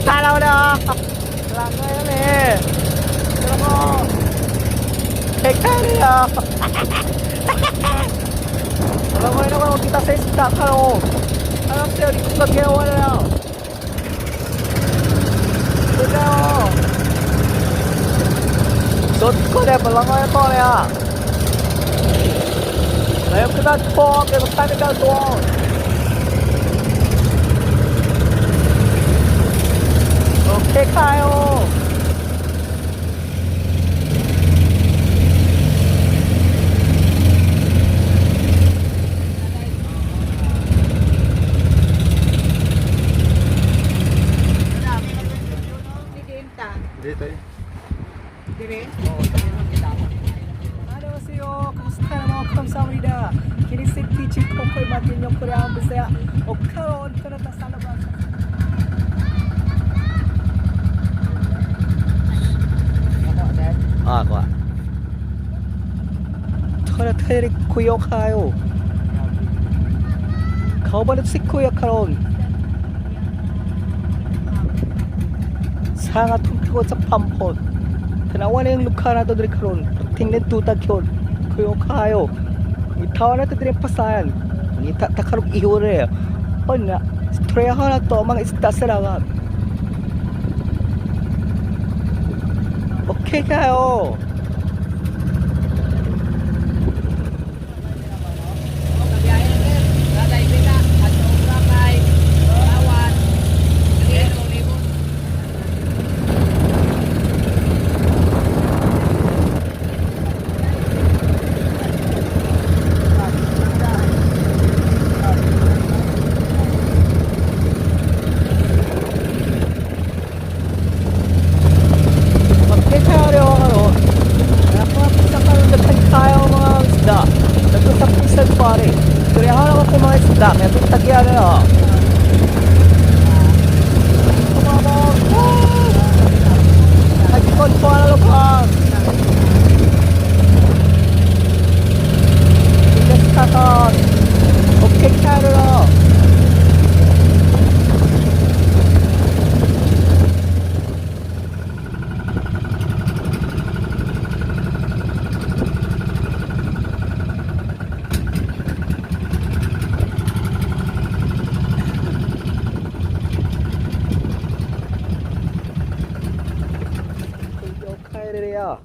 Tanaw na. Langoy na eh. Pero ko. Kaya. Langoy na ko kita sa isda karon. Alam sa'yo, di ko kagyawa na lang. Ikaw. So, ko na, palangoy na to niya. Ngayon ko na to, kaya magtanig ka to. Okay kayo. Dito eh. Dire. 안녕하세요. Kumusta na mga kamsahamnida. Kini si Teacher Kokoy Martin yung Korean Bisaya. O karon ko na ta sa labas. Ah, ko. Tara tara kuya kayo. Kauban si kuya karon. Sanga tungko sa pampon. Tanawa na yung luka na to diri karon. Tingnan tuta kyon. Kuya kayo. Itawa na to diri pasayan. Ngita ta karog ihore. Ona, storya na to mga isda sa langat. Okay kayo. Okay kayo karon. Ako sa karon daghan kayo mga isda. Dagko sa pisag pare. Storya na ko mga isda. Kaya itong tagyan na. Kumamon. Nagkon po na lugar. Ilas katon. Okay kayo. Kuya.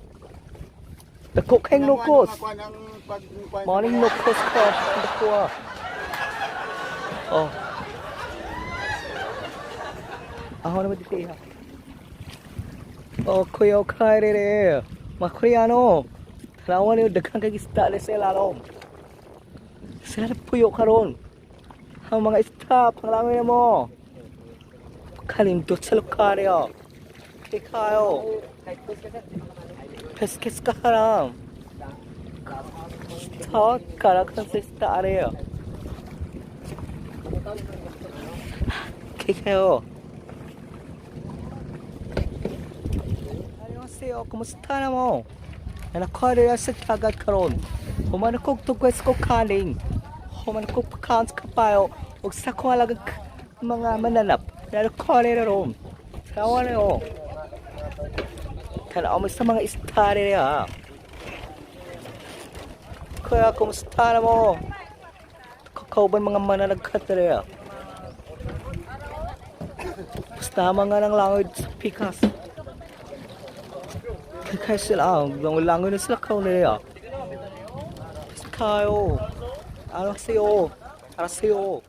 Dako kay nukos. Morning nukos ko. Dako ah. Oh. Ako naman dito iha. Oh, kuya kay re. Mga Koreano. Tanawa niyo daghang kay isda ni sa ilalom. Sila na puyo karon. Ang mga isda, panglangoy na mo. Kalindot sa lugar niyo. Kay kayo. Peskes ka haram. 저 가락한 시스터 아래요. 케이카요. 안녕하세요. Kumusta na mo? Nakuha sa tagat karon. Human ko tugwes ko kaling. Human ko pakans kapayo. Ug sa ko alag mga mananap. Nakuha ron. Tawa na yo. Tanaw mo sa mga istare niya. Kaya kumusta na mo? Kakauban mga mananagkat niya. Basta mga nang langoy sa pikas. Kaya sila, langoy-langoy na sila kao niya. Kayo. 알았어요. 알았어요.